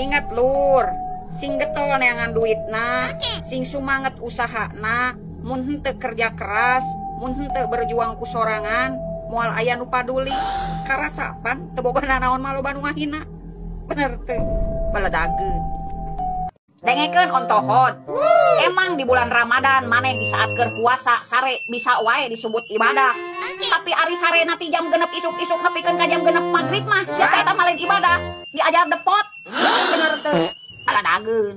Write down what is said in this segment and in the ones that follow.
Ingat lur, sing getol neangan duitna, sing sumanget usahana, mun henteu kerja keras, mun henteu berjuang ku sorangan, moal aya nu paduli. Karasa pan teu boga nanaon mah loba nu ngahina. Bener teu? Beledageun. Dengekeun ontohod. Emang di bulan Ramadan maneh di saat keur puasa sare bisa wae disebut ibadah. Tapi ari sare nanti jam 6 isuk-isuk nepikeun ka jam 6 magrib mah sia teh eta mah lain ibadah, diajar depot. Bener teu? Baladageun.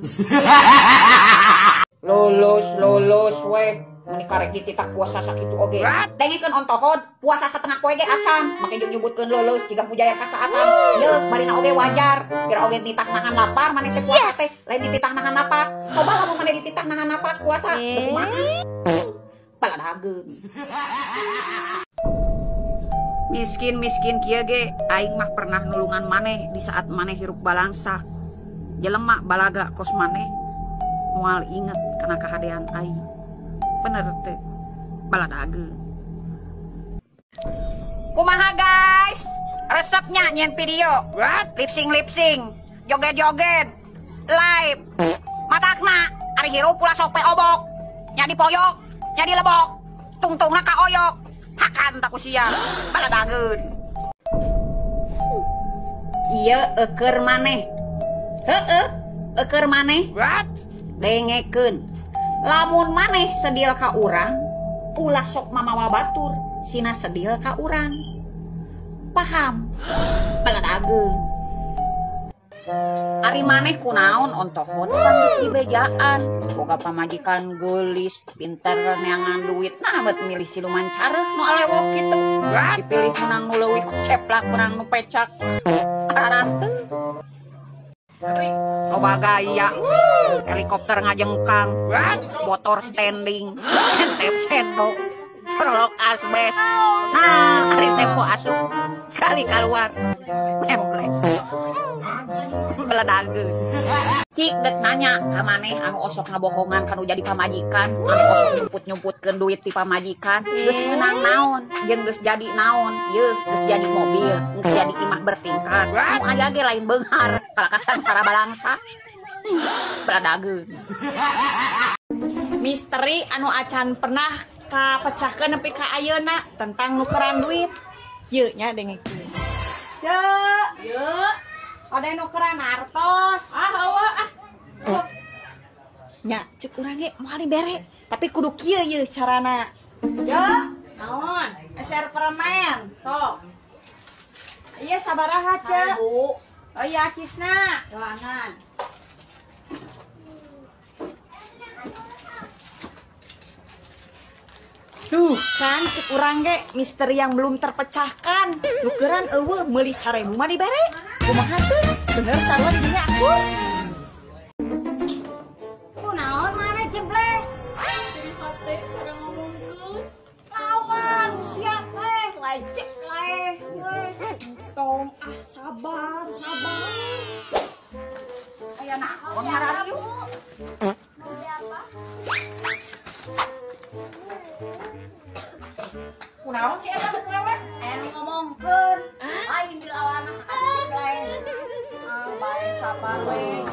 Lulus we meni karek dititah puasa sakitu oge. Dengekeun ontohod, puasa setengah poe ge acan, make jeung nyebutkeun lulus jiga mujair kasaatan. Yeuh, barina oge wajar, kira oge nitah nahan lapar maneh teh puasa teh, lain dititah nahan napas. Coba lamun maneh dititah nahan napas puasa, teu kumaha. Baladageun. Miskin-miskin kieu ge aing mah pernah nulungan maneh di saat maneh hirup balangsa. Jelema balaga kos maneh moal inget kana kahadean aing. Bener teu? Baladageun. Kumaha guys? Resepnya nyen video. Lip sync, joget-joget, live. Matakna ari hirup ulah sok obok. Nya dipoyok, nya dilebok. Tungtungna kaoyok. Hakan tak usia. Baladageun. Ieu eukeur maneh. Heueuh, eukeur maneh. Dengekeun. Lamun maneh sedil ka urang, ulah sok mamawa batur, sina sedil ka urang. Paham? Baladageun. Ari maneh kunaon ontohon pan geus dibejaan, boga pamajikan geulis, pinter neangan duit, nah bet milih siluman careuh nu alewok kitu. Dipilih menang nu leuwih ku ceplak, menang nu pecak. Kararanteu. Loba gaya, helikopter ngajengkang, motor standing, tep sendok, corolok asbes. Nah, ari tempo asup sekali keluar, memplek. Beledageun. Cik dek nanya ka maneh anu osok ngabohongan kanu jadi pamajikan, anu osok nyumput-nyumputkeun duit ti pamajikan, geus meunang naon, jeung geus jadi naon, yeuh geus jadi mobil, geus jadi imah bertingkat, nu aya ge lain beunghar, kalakah sangsara balangsa. Baladageun. Misteri anu acan pernah kapecahkeun nepi ka ayeuna tentang nukeran duit. Yeuh nya dengekeun. Ceu, yeuh. Ada nukeran artos. Ah, eueuh ah. Nya, cek urang ge moal dibere, tapi kudu kieu yeuh carana. Ceu, naon? Eser permen. Sok. Iya sabaraha, Ceu? Oh iya acisna. Doangan. Duh, kan cek urang ge misteri yang belum terpecahkan. Nukeran eueuh meuli 1000 mah dibere. Kumaha teu? Bener sarua di dinya aku. Kunaon mana jebleh? Jadi hate cara ngomongkeun. Lawan sia teh, lecek leh. Tong ah sabar, sabar. Aya naon ngarayu? Mau beli apa? Kunaon sih eta cewek? Aya nu ngomongkeun, lain dilawan atuh jebleh. Ah, bae sabar we.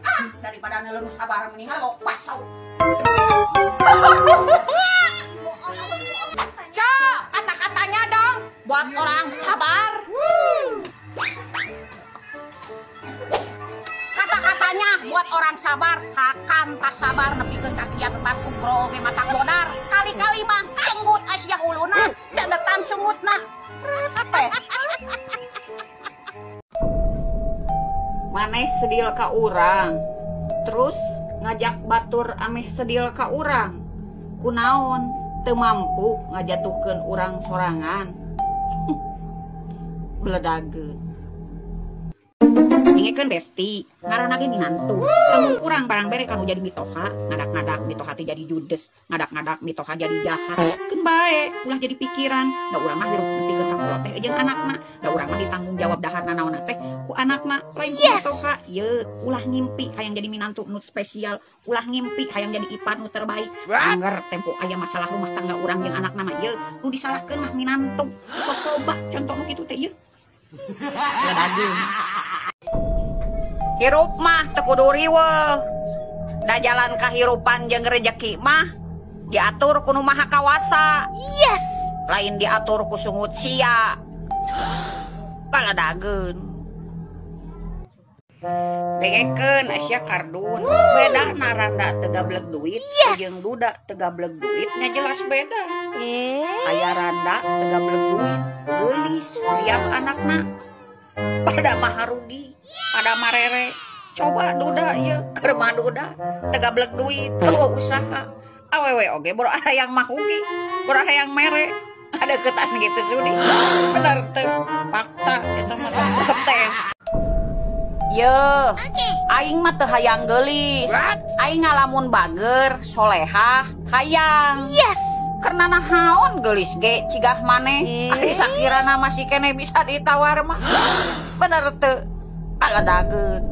Ah, daripada ngeuleuh sabar mending kok pasau. Cok, kata-katanya dong buat orang sabar. Kata-katanya buat orang sabar, hakan tak sabar nepikeun ka kiat tempat sugro oge matak bodar. Kali-kali mah jenggut asyah huluna, dandetan sungutna. Rete. Maneh sedil ka urang, terus ngajak batur ameh sedil ka urang. Kunaon teu mampu ngajatuhkeun urang sorangan. Beledageun. Dengekeun besti, ngaranna ge minantu. Lamun urang barang bere kanu jadi mitoha, ngadak-ngadak mitoha teh jadi judes, ngadak-ngadak mitoha jadi jahat. Keun bae, ulah jadi pikiran. Da urang mah hirup nepikeun ka kolot teh jeung anakna. Da urang mah ditanggung jawab daharna naonna teh ku anakna, lain ku mitoha. Yeuh, ulah ngimpi hayang jadi minantu nu spesial, ulah ngimpi hayang jadi ipar nu terbaik. Angger tempo aya masalah rumah tangga urang jeung anakna mah yeuh, nu disalahkeun mah minantu. Sok coba contoh nu kitu teh yeuh. Beledageun. Hirup mah teu kudu riweuh. Da jalan kahirupan jeung rejeki mah diatur ku nu Maha Kawasa. Yes. Lain diatur ku sungut sia. Paladageun. Dengekeun sia kardun. Beda naranda teu gablek duit, Yes. jeung duda teu gablek duit nya jelas beda. Aya randa teu gablek duit, geulis, liap anakna. Pada mah rugi, pada marere. Coba duda ieu keur mah duda teu gablek duit, eueuh usaha. Awewe oge boro hayang mah rugi, boro hayang mere. Ada ketan gitu sudi. Bener teu fakta eta mah protes. Yeuh, aing mah teu hayang geulis. Aing ngalamun bager, solehah, hayang. Yes. Karena nahaon geulis ge cigah maneh. Ari sakirana masih keneh bisa ditawar mah. Bener teu? Kaladageun.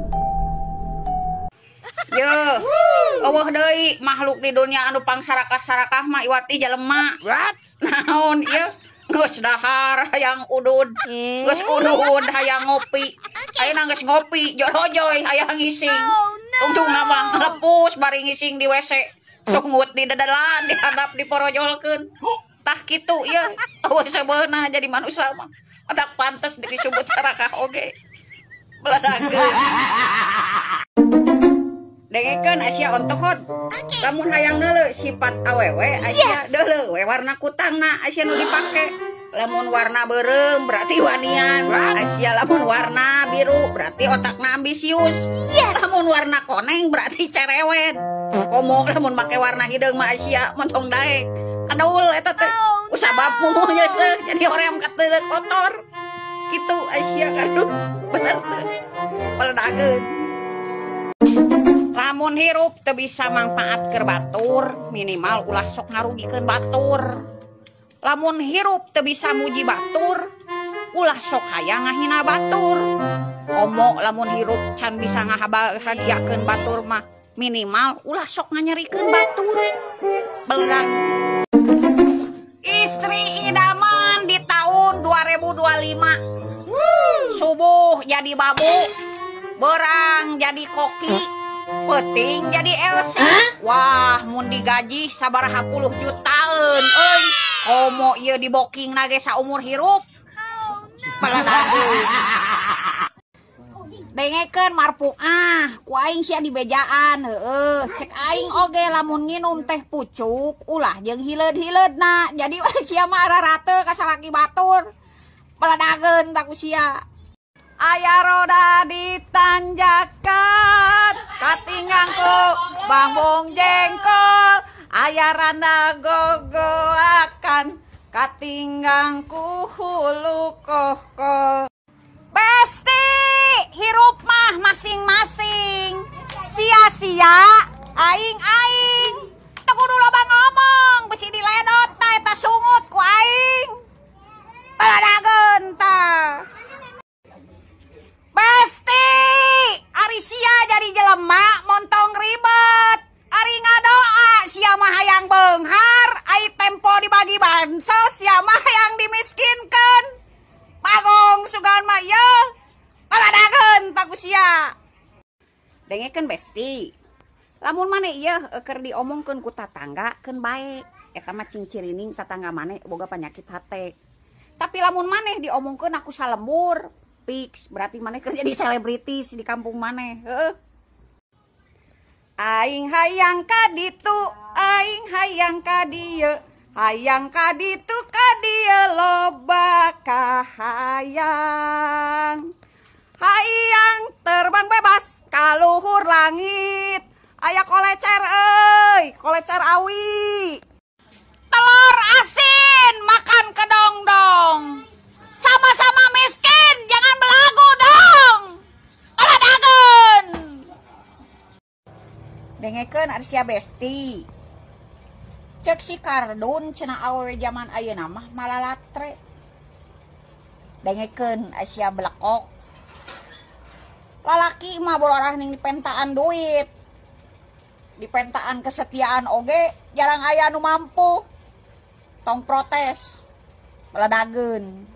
Yeuh, eueuh deui makhluk di dunia anu pangsarakah-sarakah mah iwati jelema. Naon ieu? Geus dahar hayang udud. Geus udud hayang ngopi. Ayeuna geus ngopi jorojoy hayang ngising. Tungtungna mah ngepus bari ngising di WC. Sungut di dedelan dihadap diporojolkeun. Tah kitu ieu. Eueuh sebeuna jadi manusia mah. Otak pantes disebut sarakah oge. Beladageun. Dengekeun asia ontohot. Lamun hayang neuleuh sifat awewe asia deuleuh we warna kutangna asia nu dipake. Lamun warna beureum berarti wanian. Asia lamun warna biru berarti otakna ambisius. Yes. Lamun warna koneng berarti cerewet. Komo lamun make warna hideung mah asia montong daek. Kadul eta teh. Usabab mumuh nyeuseuh jadi hoream kateuleuk kotor. Kitu asia kaduh. Bener teh. Peledageun. Lamun hirup teu bisa mangfaat keur batur, minimal ulah sok ngarugikeun batur. Lamun hirup teu bisa muji batur, ulah sok hayang ngahina batur. Komo lamun hirup can bisa ngabahagiakeun batur mah, minimal ulah sok nganyerikeun batur. Belang. Istri idaman di tahun 2025. Subuh jadi babu, berang jadi koki, peuting jadi LC. Wah, mun digaji sabaraha puluh jutaan euy. Komo ieu diboking na ge saumur hirup. Paladageun. Dengekeun marpuah, ku aing sia dibejaan heueuh. Cek aing oge lamun nginum teh pucuk ulah jeung hileud-hileudna. Jadi sia mah ararate ka salaki batur. Paladageun ta ku sia. Aya roda ditanjakan, katinggang ku bambung jengkol. Aya randa gogoakan, katinggang ku hulu kohkol. Besti, hirup mah masing-masing. Sia-sia, aing-aing. Teu kudu loba ngomong, bisi diledot ta eta sungut ku aing. Paladageun tah. Besti, ari sia jadi jelema montong ribet. Ari ngadoa sia mah hayang beunghar, ai tempo dibagi bansos sia mah hayang dimiskinkeun. Bagong sugan mah ieu. Paladageun ta ku sia. Dengekeun besti. Lamun maneh ieu keur diomongkeun ku tatangga keun bae. Eta mah cing-cirining tatangga maneh boga panyakit hate. Tapi lamun maneh diomongkeun aku salembur, fix berarti maneh keur jadi selebritis di kampung maneh. Heueuh. Aing hayang ka ditu, aing hayang ka dieu, hayang ka ditu ka dieu loba kahayang. Hayang terbang bebas ka luhur langit. Aya kolecer euy, kolecer awi. Telur asin makan kedongdong. Sama-sama miskin, jangan belagu dong. Paladageun. Dengekeun ari sia besti. Cek si kardun cenah awewe jaman ayeuna mah malalatre. Dengekeun sia belekok. Lalaki mah bororah ning dipentaan duit. Dipentaan kesetiaan oge jarang aya nu mampu. Tong protes. Paladageun.